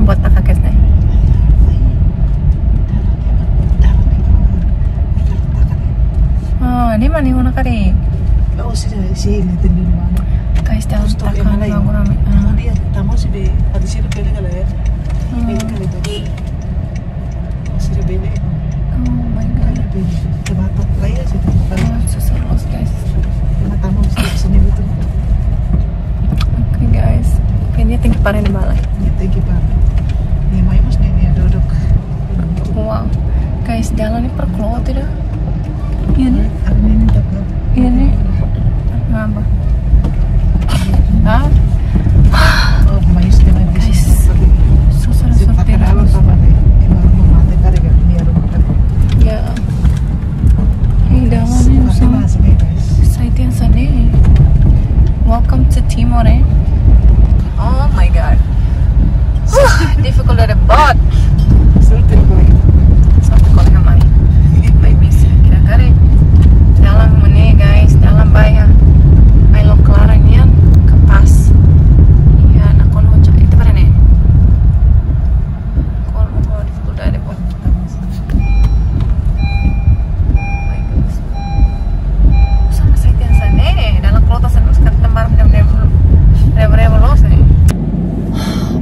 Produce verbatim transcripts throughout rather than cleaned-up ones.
Buat taka kes ne. Ah, di mana huna kari? Oh, sudah, sini, di mana? Guys, dalam Terus toke takan mana ya? Lagu rame. Ah. Dia tamu sih, be, pada sini beli kali ya. Hmm. Beli kali itu. Oh, sudah beli. Oh my God. Beli. Coba tuh, lah ya, sih. Oh, susah loos, guys. Cuma tamu sih, sini betul. Oke, guys. Kayaknya tinggi parah di balai. Ini tinggi parah. Ini mai mas, ini duduk. Wow. Guys, dalan ne'e perklot ida. Iya ne'e. Aku ini tak tahu. Iya ne'e. Ngapa? Hah? Oh, mais dengan Guys, susah. Sortir. Apa nih? Di baru mau mati kali kan? Biar rumah kan. Ya. Ih, dalan ne'e susah. Masih nih, guys. Sai tiha hanesan ne'e. Welcome to Timor, eh? Oh my God. Difficult dari bot. Sortir kali. Sortir kali mai. Mai misi. Kira kare. Dalan mana, guys? Dalan baibain. Ai lo klaran nian. Kapás. Ya, nakonu cak itu pada ne'e. Kalau mau difficult dari bot.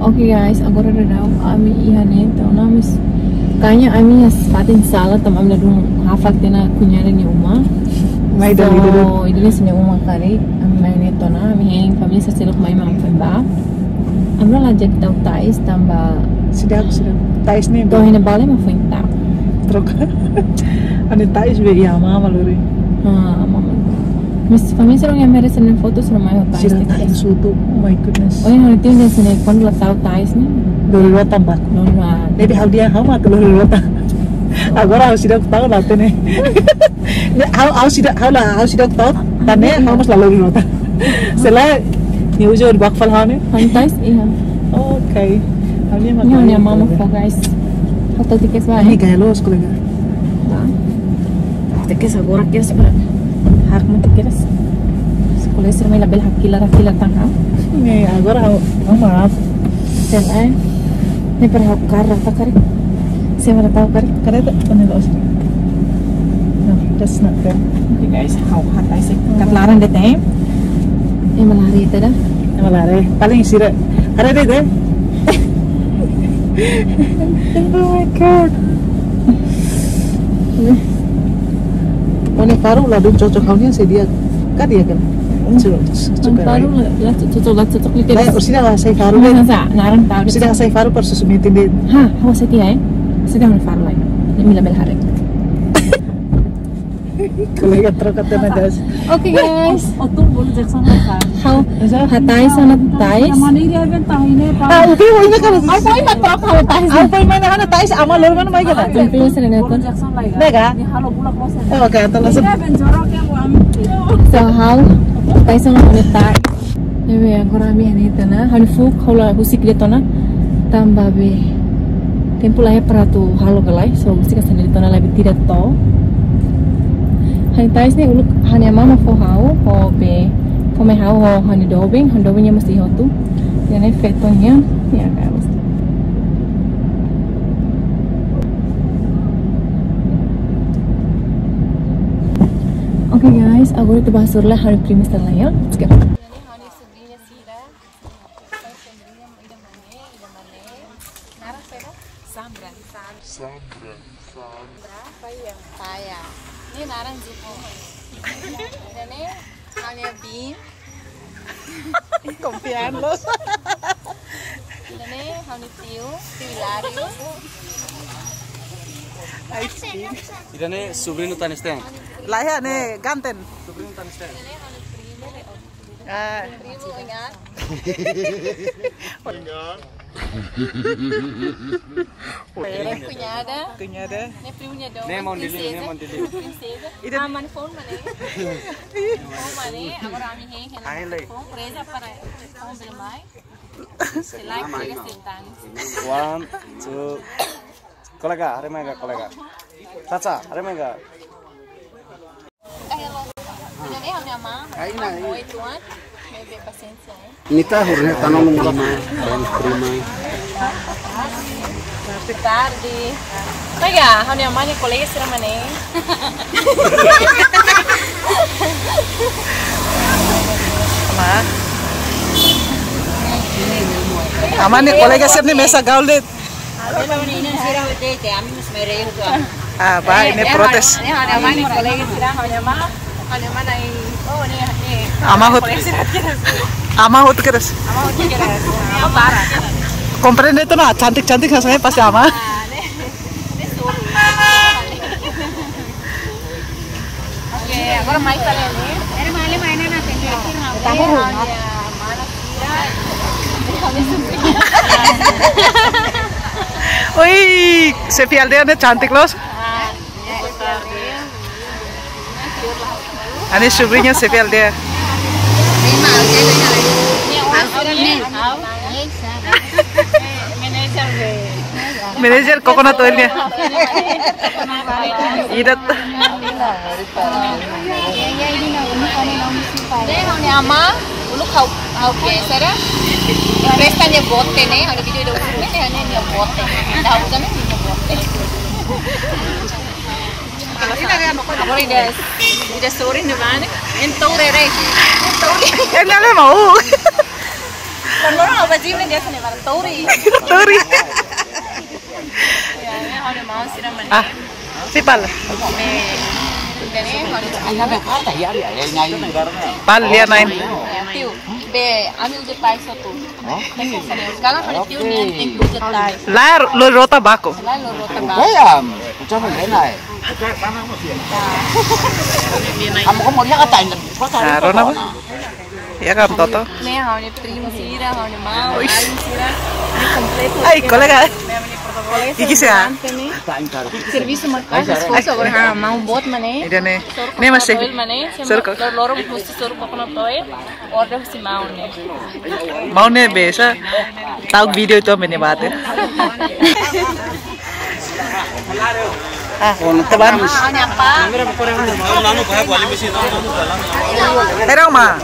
Oke guys, agora daudaun ami iha ne'e ona, maibé kayaknya ami iha fatin sala, tanba ami ladún hafal tiha ona kuñada nia uma. Mai dali dulu. So, ida-ne'e sira-nia uma kari, ami mai ne'e ona, ami hein, família sira seluk mai mak foin bá. Ami la di'ak tau tais tanba. Seidauk, seidauk. Tais ne'e. To'o iha ne'ebá mak foin tau. Troka. Ami tais be iha mama lori. Ah, mama. Maibé família sira yang mereka sira-nia foto sira mai ho tais. Sira tais ne'e. Sutu. Oh my goodness. Oh, yang nanti dia sini kon la tau tais ne'e. Lori rotan ba. Lori rotan. Jadi ha'u dehan ha'u mak lori rotan. Agora ha'u seidauk tau la hatene. Ne'e, ha'u, ha'u seidauk, ha'u la, ha'u seidauk tau, tan ne'e, ha'u mós la lori rotan. Se lae, nia uza hodi bá fali ha'u ne'e. Ha'u tais, iha. Oke. Ha'u-nia mama fó, guys. Ha'u tau tiket ba, eh? Ne'e gaya loos, kolega. Ba. Tiket agora, guys, ba. Hak mo tiket. Sekolah sira mai labele hakilar, hakilar tan ha'u. Ne'e, agora ha'u, ha'u maaf. Se lae, eh. Ne'e para ha'u kar rata karik. Sira para tau karik. Kareta, mana loos? No, that's not there. Oke, guys, ha'u hatais karik. Kat laran de'it, eh. Ema lari ita dah. Ema lari. Paling sira. Kareta de'it, eh. Oh my God. Mana faru ladún cocok ha'u-nian, seidauk. Ka di'ak kan? Cocok, cocok. Faru la, la cocok, la cocok lagi. Nah, seidauk hasai faru. Mana sa, naran faru. Seidauk hasai faru para susu metin de'it. Ha, ha'u hasai tiha, eh. Seidauk faru lai. Ne'e mak labele haree. Kolega troka tiha ona, guys. Oke, guys. Otu bolu Jackson lah kan. Ha'u hatais ona tais. Ah, oke, oh, ini kan. Ha'u pai mak troka ha'u tais. Ha'u pai mana ha'u-nia tais, ama lori mana mai kala. Oke, sini ne'e. Bolu Jackson lah ya. Nega? Ini halo bulak losen. Oh, oke, atau langsung. Ini ben jorok ya, Bu Ami. So, ha'u hatais ona ha'u-nia tais. Ne'ebé agora ami iha ne'e ona, ha'u-nia fuuk ha'u la husik de'it ona, tanba be tempu la iha para atu halo ka lae, so husik hanesan ne'e de'it ona, labele tira to'o. Ha'u-nia tais ne'e uluk ha'u-nia mama fó ha'u, fó be, fó mai ha'u ho ha'u-nia doben, ha'u-nia doben nia mós iha hotu. Ne'e feto nian, ya kan. Oke guys, agora ita bá hasoru lai ha'u-nia prima sira lai ya. Let's go. Ida-ne'e ha'u-nia sobriña sira. Ha'u-nia sobriña, ida-ne'e, ida-ne'e. Naran saida? Sandra. Sandra. Sandra. Sandra, Paya. Paya. Ne'e naran Zuko. Ida-ne'e, ha'u-nia biin. Konfian loos. Ida-ne'e, ha'u-nia tiu, tiu Hilário. Ice cream. Ida-ne'e sobriñu Tanis Ten. Lae, ne'e ganten. Sobriñu Tanis Ten. Ida-ne'e, ha'u-nia primu. Ah. Primu, ingat. Kuñada. Kuñada. Ne'e primu nia doben. Ne'e maun Dili, prinseza. Ne'e maun Dili. Prinseza. Ida- Ah, mana phone mana? Phone mana? Agora ami hein, hein. Ai, lai. Phone preza para phone bele mai. Selain preza setan. One, two. Kolega, haree mai ka, kolega? Caca, haree mai ka? Hello. Jadi, ami ama. Ai, na, ai. Oi, tuan. Ne'ebé pasiénsia, eh. Nita hurne tanong prima, dan prima. Boa tarde. Olha, ha'u-nia amá nia kolega sira mak ne'e. Amá. Amá nia kolega sira ne'e mesak gaul de'it. Ah, ba, ne'e protes. Amá hotu. Amá hotu kedas. Komprende tu na, cantik-cantik rasanya pasti amá. Oke, agora mai fali ne'e. Oi, xefe aldeia ne'e cantik loos. Ha'u-nia sobriña xefe aldeia. Manager coconut oil nian. Idat. Ha'u-nia amá, uluk ha'u, ha'u ke sera. Presta nia bote ne'e, ha'u-nia vídeo ida uluk ne'e, nia bote. Dah uza ne'e nia bote. Agora ida, ida sorin ne'ebá ne'e, entaun rere. Entaun. Entaun ne'e mau. Kalau orang apa sih, ne'e biasa ne'e, entaun. Entaun. Ah, si pal. Pal lia nain. Tiu, be, ami uza tai sotu. Oke. Kalau pada tiu nian, tiu uza tai. Lae, lori rota baku. Lae, lori rota baku. Oke, ya, macam mana, eh? Kamu kok mau dia katain? Ah, rona ba? Ya kan, Toto? Ne'e, ha'u-nia primu sira, ha'u-nia maun, alin sira. Ne'e kompletu. Ai, kolega. Ne'e, ha'u-nia protokolu. Iki sira? Servisu maka'as, esposa agora, ha, maun boot mak ne'e. Ida ne'e. Ne'e masih. Loro-loron husi soru coconut oil. Order husi maun ne'e. Maun ne'e biasa ta'uk vídeo itu mene bate. Ah, teman. Era uma.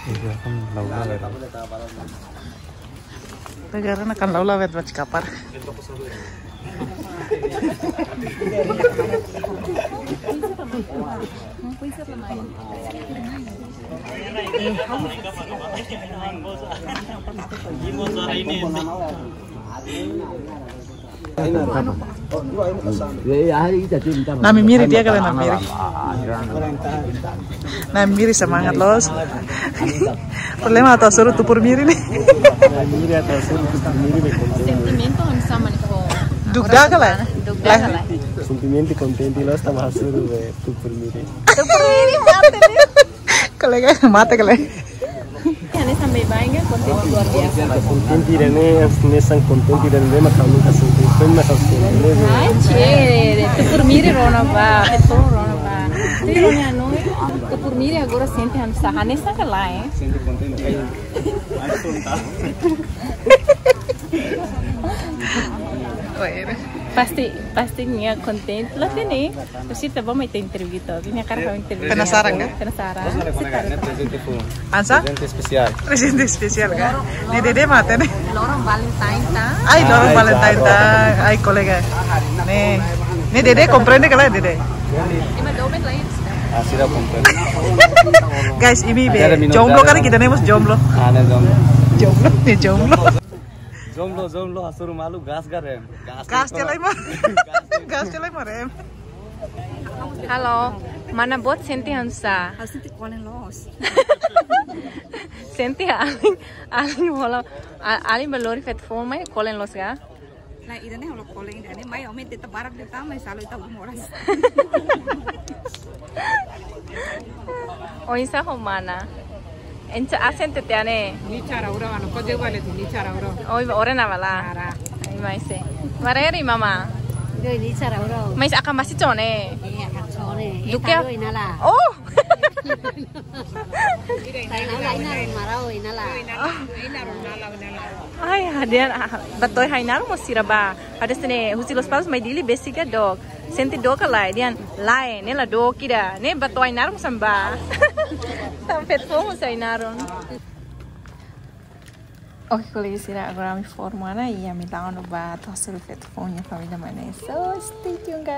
Iya, kan lau-lau ya. Negara na kan lau-lau ya, buat kapar. Na'in miri di'ak ka lae, na'in miri. Na'in miri semangat loos. Problema atu hasoru tuur miri ne'e. Sentimentu hanesan mak ne'e. Duk dah ka lae? Duk dah ka lae? Sentimentu kontente loos tanba hasoru, eh, tuur miri. Tuur miri mate ne'e. Kolega mate ka lae. Hanesan baibain, kontente luar biasa. Kontente ida-ne'e, hanesan kontente ida-ne'e mak ha'u nunka sente. Foin mak ha'u sente. Ai, chere, tuur miri rona ba, betul rona ba. Tuur miri agora sente hanesan, hanesan ka lae? Sente kontente. Pasti, pasti nia kontente. Loos ne'e. Pasti ita ba mai ita interview ita. Nia hakarak ha'u interview. Penasaran ka? Penasaran. Hanesan? Prezente espesiál. Prezente espesiál ka? Ne'e Dede mate ne'e. Loron Valentine ta. Ai, loron Valentine ta. Ai, kolega. Ne'e. Ne'e Dede komprende ka lae, Dede? Ima doben lain. Ah, sira komprende. Guys, imi be jomblo kan, ita ne'e mós jomblo. Ah, ne'e jomblo. Jomblo, ne'e jomblo. Jomblo, jomblo, hasoru malu, gas ka rem. Gas tiha lai mak. Gas tiha lai mak rem. Halo, mana boot sente hanesan? Ha'u sente kolen loos. Sente alin, alin hola, a-, alin ba lori feto foun mai kolen loos ka? Lae, ida-ne'e hola kolen ida-ne'e, mai aumenta barak de'it, mai salo ita moras. Oinsá ho mana? Encha asen te tiane. Ni cara ura ano ko je bale tu ni cara ura. Oi, ora na bala. Ara. Ai, mais se. Mareri mama. Doi ni cara ura. Mais aka masi tone. Iya kacone. Duke. Ita doi nala. Oh. Tain nala ina marau inala. Ina ru nala ina ru. Ai, hadian, ah, ba to'o ai-narun mós sira ba. Hadian sene husi Lospalos mai Dili besik dook. Sente dook ka lae, hadian lae, ne'e la dook ida. Ne'e ba to'o ai-narun mós sira ba. Tan feto foun mós ai-narun. Oke, kolega sira, agora ami forma ona, i ami la'o ona ba to'o sira feto foun nia família mai ne'e. So, stay tuned,